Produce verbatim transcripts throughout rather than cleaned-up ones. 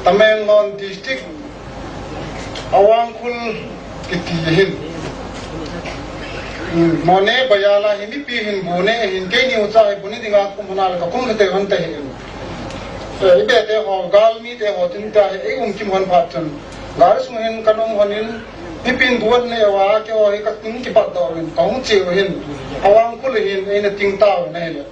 Tamenglong District, Awangkhul kiti hin. Hmm, Mone Bayala hi mipi hin bu ne hin keini ucha hi bu ne dinga kum hon a le ka kum kate hon te hin. Eh, i be te ho, galmi te ho tin ta hi, ei um kim hon phat chun. Gari sung hin ka nung hon in, mipin bu ne wa ke ho hi ka tin kipat doh in, ka hung che u hin. Awangkhul hin, ei na ting ta u na hi le.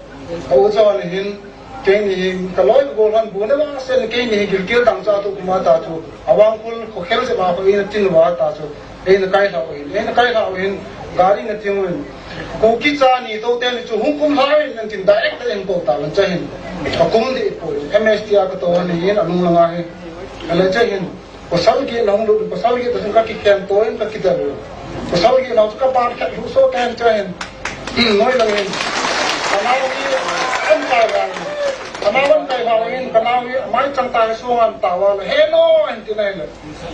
Ka ucha hon hin, Keini hi ka loi ka gol hon bu ne vang sen keini hi gilkel dang cha tu kuma ta chu Awangkhul kho khel se ma ko in tin va ta chu ei na kai hlau hin, ei na kai hlau hin, gari na ting hin. Kuki cha ni to te ni chu hung kum hlau hin nan tin direct in ko ta lan cha hin. Ka kum de ko M S T a ka to ni hin anung langa hi. Ala cha hin. Pasal geh na hung lut, pasal geh ta chun ka kikhen to in ka kidel. Pasal geh na chu ka ban khat lu so kan cha hin. Hmm, noi lang hin. Ka nau hi an kai lang. Ka nau an kai lang hin, ka nau hi mai chang ta hi so ngan ta wa le. He no an ti nai le.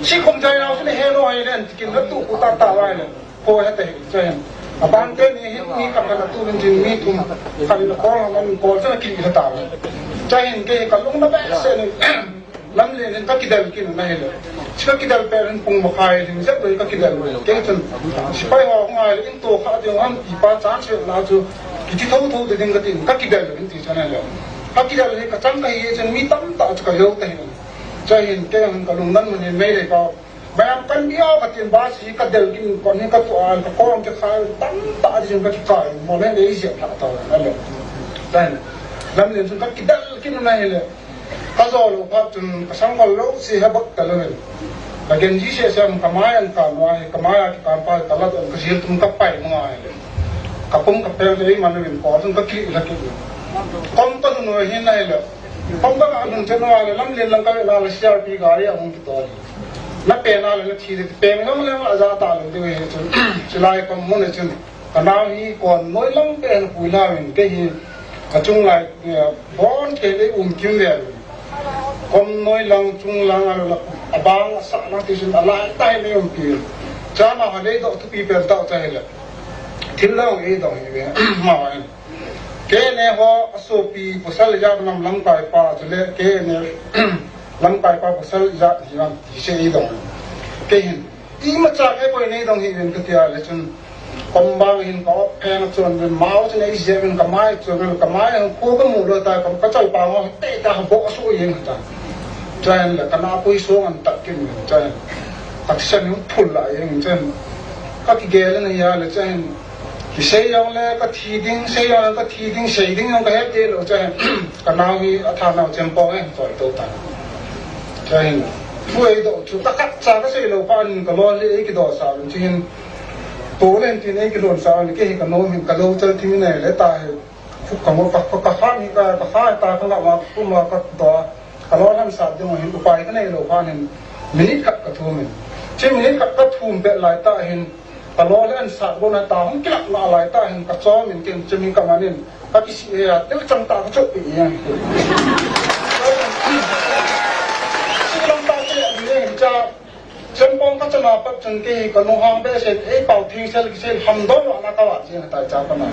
Si kum jai nau si le he no he le an ti kin la tu ku ta ta wa le. Ko he te cha hin. A ban te ni hin ni ka ka tu min jin mi tum. Ka ni ko ngan ko cha ki ta wa. Cha hin ke ka lung na ba se ni. Lamlen in ka kidel kin na hi le. Ka kidel pe rin pung makhai hin jep ka kidel. Kei chun sipai ho ngai le in to kha ding an ti pa chan se la chu kiti tho tho de ding ka tin ka kidel in ti chan le. Ka kidel hi ka chang ka hi chun mi tam ta chu ka yo ta hin. Cha hin kei hin ka lung nan mun hin mei le pa. Bayam kan bia ka tin ba si ka del kin kon hin ka tu an ka kom ke khai tam ta di jing ka ki kai mo le le sia ta ta le. Dan. Lamlen chun ka kidel kin na hi le. Ka zo lo phat chun ka sang kol lo si ha bak ta lo hin. Ka gen ji se sem ka mai an ka no ai ka mai a ki kam pa ka lat an ka jil tum ka pai mo ai le. Ka pum ka pel te man lo hin ko chun ka ki la ki. Kom ka no hin ai le. Kom ka ka nun chen wa le lamlen lang ka la le C R P gari a hung ki to. Na pe na le na thi de pe ngam le ma za ta lo de he chun. Chilai kom mo ne chun. Ka nau hi kon noi lang pen pui la min ke hi ka chung lai, eh, bon ke le um kim ve. Kom noi lang chung lang a la a bang sa na ti sin a lai tai me um pi. Cha ma ha le do tu pi pen tau cha he le. Thil lang e do he ve. Ma wa en. Ke ne ho a so pi pasal ja nam lam kai pa chu le ke ne lam kai pa pasal ja hi lam ti se e do. Ke hin. Imacha kei koi nei dong hi ven ka tia le chun. Kom bang hin ka op pheng chun ven mau chun ei je ven ka mai chun ven ka mai hung ko ka mu lo ta ka, ka chal pa ngo te ta bo su yeng ta. Chan le ka na pui so an tak kin ven chan. Ka sa ni phul la yeng chan. Ka ki gel na ya le chan. Ki sei yong le ka thi ding, sei yong le ka thi ding, sei ding yong ka het de lo chan. Ka nau hi a tha nau chem po nge choi to ta. Chahin, thu ei do chu ka khat cha ka sei lo pa in ka lo le ei ki do sa lun chin. To len tin ei ki don sa lun ke hi ka no hin ka lo chal thim nei le ta hi. Khu ka mo ka, ka, ka ha ni ka, ka ha ta ka la ma ku ma ka do. Ka lo han sa ding hin upai ka nei lo pa hin. Minute khat ka thum hin. Chi minute khat ka thum pe lai ta hin. Ka lo le an sat bo na ta hung kilak na lai ta hin ka chom in kin chim in ka man in ka kisi e a tel chang ta ka chop pi e. Silang ta che a ni hin cha. Sempong ka chana pat chun ke ka nu hang be se ei pau thing sel ki sel ham do na ka wa che na ta cha ka na.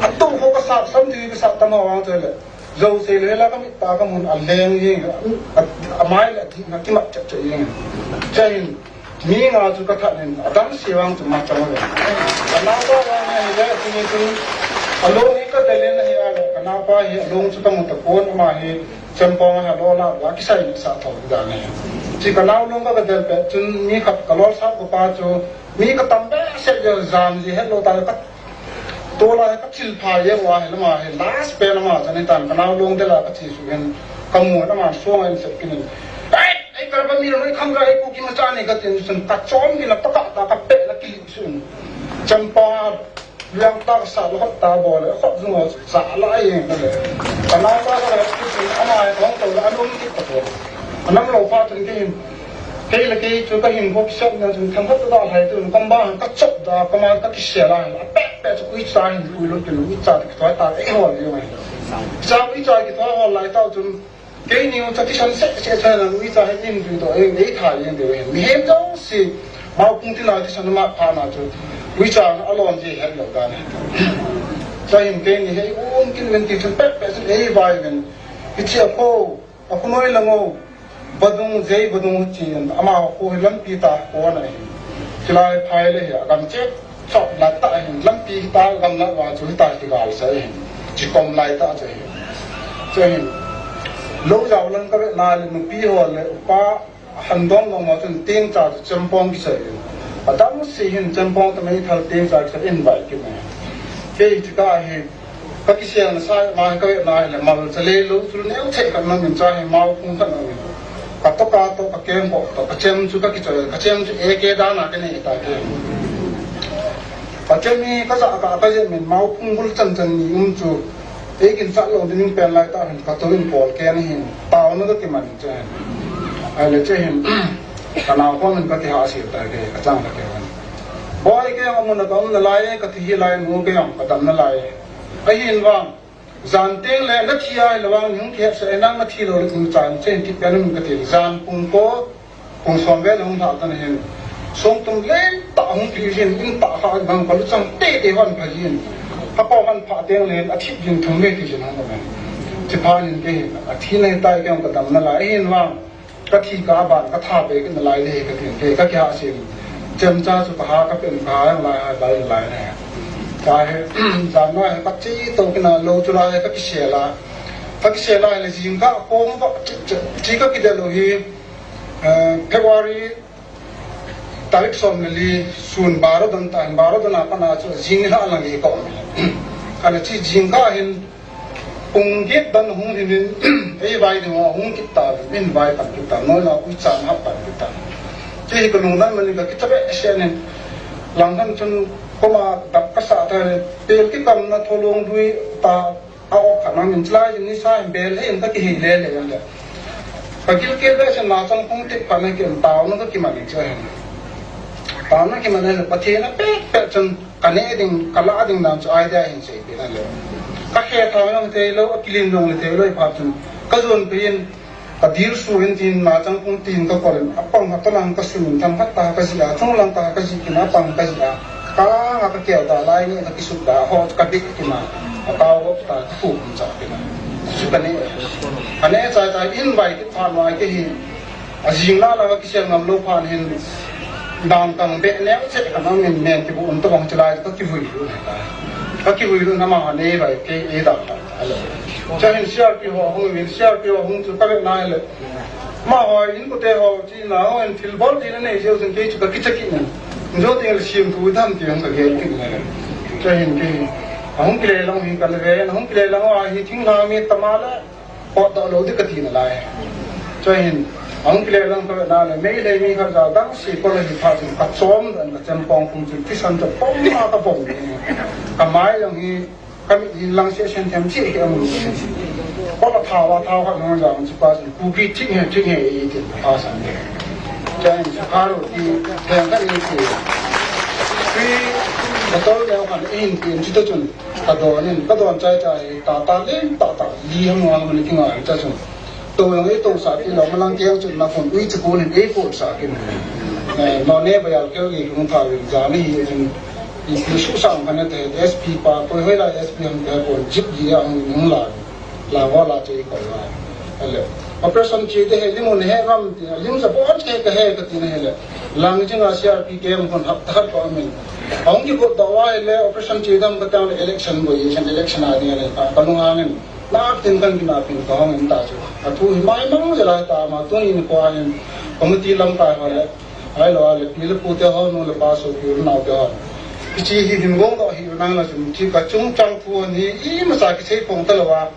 Atu ho ka sa sam ti ka sa ta ma wang che le. Zo se le la ka mit ta ka mun a leng jing, a, a mai le a thi na ki mat chat chat jing. Chahin, mi nga chu ka that nin, a dam se wang chu ma chang le. Ka nau pa wang hi le, chu ni chu, a lo ni ka de le na hi a le, ka nau pa hi, a lo chu ka mu ta kon ma hi, chem pong ha lo la, la ki sai sa tho da ne. Chi ka nau long ka ka del pe, chun mi khat ka lo sa ko pa chu, mi ka tam be se yo jam ji het lo ta ka Tola he ka thil pha ye wa he lama he last pen lama chan he tan ka nau long de la ka thi su hen ka mu lama suang en sep kinin. Ai, ai ka ba mi lo kham ra he ku ki ma cha ni ka tin sun ka chom ki la pa ka ta ka pe la ki sun. Champa liang ta sa lo ta bo le khop zung sa la ye ka le. Ka nau ta ka la ki sun ama he kong to la alung ki ta ko. Anam lo pa tun ke hin. Kei le kei chu ka hin bok sep na chu thang khat da hai tu kam ba ka chop da ka ma ka ki se la. A pe pe chu ui cha hin ui lo ki lo ui cha ki thoi ta ei hol yo mai. Cha ui cha ki thoi hol lai ta chun kei ni cha ki san se se cha na ui cha hin in du do ei ei tha yin de. Mi hem dong si mau kung ti na ki san ma pha na chu ui cha a lon ji het lo da ne. Chuin keini hi um kit uvin ti chun pet pet chun eivai uvin. Hiche a kho, a kho noi lang o. Vadung, Jei Vadung chin, ama kho hi lampi tah a kon ahi. Chulai phai le hi, agam cheh chop lai tah ahi, lampi hi tah gam na va chu hi tah hi gal sa ahi. Chi kom lai tah chu ahi. Chu ahi. Lo jao lang ka ve na le nupi ho le upa, han dong dong ma chun tengcha chu chempong kisei. Adang si hin chempong ta mei thal tengcha kisei in vai ki me. Kei chu ka hi, ka kisel na sa ma ka ve na le mal cha le lo chu neo che ka na min cha hi mau phung ka na min. Ka to ka to ka kem bo to ka chem chu ka kichoi, ka chem chu e ke da na ke ne ta ke. Ka chem ni ka sa ka ka je min mau phung bul chan chan ni um chu. Ei kin sa lo ding pen lai ta hin ka to in pol ke ni hin. Tao na ka ki man che. Ai le che hin. Ka nao ko min ka ti ha si ta ke, ka chang ka ke. Boi ke ang mun ka um na lai, ka ti hi lai nu ke ang ka dam na lai. Ahin vang, jan teng le na thi a le vang hung kihet sa nang na thi lo le kum chan chen ti pen mun ka ti jan pung ko, pung som ve hung thal tan hin. Song tum le ta hung ki jin in ta kha bang ka lu chang te te hon pha jin. Ha ko hon pha teng le a thi jin thum ve ki jin hon me. Chi pha nin ke hin, a thi nei tai ke ang ka dam na lai hin vang. Ka thi ka ban ka tha pe ka na lai le ka tin ke ka kya sim. Chem cha chu ka ha ka pen ka ha lai ha lai lai ne. Ka he jan noi ka chi to kina lo chu lai ka kisela. Ka kisela le jing ka ko mo chi ka kidelo hi, eh, February tarik som le li sun baro dan ta, baro dan a pana chu jing ha lang i ko. Ka le chi jing ka hin Pung get dan hung hin in, ei vai ding ho hung kit ta, in vai pan kit ta, noi na ui chan ha pan kit ta. Ti hi ka lung dan mani ka kit ta be se nin. Lang dan chun koma dap ka sa ta le, pel ki kam na tholong dui ta, a ok kha nang in chlai in ni sa in bel he in ka ki hi le le le. Ka gil kel be se na chang kung tik pa na ki in tao na ka ki mani cha hin. Tao na ki mani le pa the na pe pe chun Ka ne ding, ka la ding dan chu idea hin sei pi na le. Ka khe tha long thei lo, a kilin long le thei lo, i phat chun. Ka jon pe in, ka dil su in tin na chang kung tin ka kol in, a pang ka lang ka sun in tham khat ta ka ji a, chung lang ta ka ji kin a pang ka ji a. Ka nga ka kel ta lai ni ka kisuk ta, ho ka bi ki ma. Ka tao ta ka hu kum cha pi na. Su ka ne. Ka ne cha cha in vai ki pha ma ke hi. A jing la la ka kisel ngam lo phan hin dan kang be neu che ka nang min men ki bu un to bang chilai ka ki vui lu na ta. Ka ki vui lu na ma ha nei bai ke e da ta. Alo. Cha hin C R P ho hung min C R P ho hung chu ka le nai le. Ma ho in ku te ho chi na ho in thil bol ti na nei jeu sin ke chu ka ki cha ki na. Jo ti le sim tu dam ti hung ka gel ki na. Cha hin ke. Hung ki le long hin ka le ve, hung ki le long a hi thing na mi ta ma le. Pot to lo di ka ti na lai. Cho hin, ang kile lang ka na le, mei le mi kha ja dang si ko le hi pha jin ka chom dan ka chem pong kum jin ti san to pong ma ka pong ni. Ka mai lang hi, ka mi hin lang se sen them chi ke am. Ko la thawa thawa ka nong ja ang chi pa jin ku ki thing he thing he i ti pa san de. Cho hin, sa ka ro ti, theng ka ni ti. Pi, ka to le ka ni hin ti chi to chun. Ka don in, ka don chai chai, ta ta len, ta ta, li ham wang man ki ngai cha chun. To yang ei to sa ki lo, malang keng chun na phone, ui chu ko len, ei ko sa ki. Eh, no ne ba yal ke ki kung tha win ja ni hi chun. I ki su sang ka ne te, S P pa, ko hoi la S P ham te ko, jip ji ya hung hung la. La wa la che ko la. Ale. Operation che te he, lim un he ram, lim sa bon che ka he ka ti na he le. Lang jing a C R P ke hung hap ta ko min. Hung ki ko to wa le, operation che dam ka tang le election bo yi, election a ding le ka, ka lung a ngin. Na tin kan ki na pin ka hung in ta chu. A thu hi mai mang je la ta ma, tu ni ko a ngin. Committee lam ka ho le. Ai lo a le, pi le pu te ho, nu le pa so, pi le nau te ho. Ki chi hi hin gong do hi nang la chun, chi ka chung chang thu ni, i ma sa ki sei pong ta lo wa.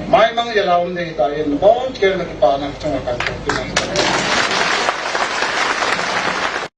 Mai mang je la um de ta in, bon ken ka ki pa na, chung ka kan ki na.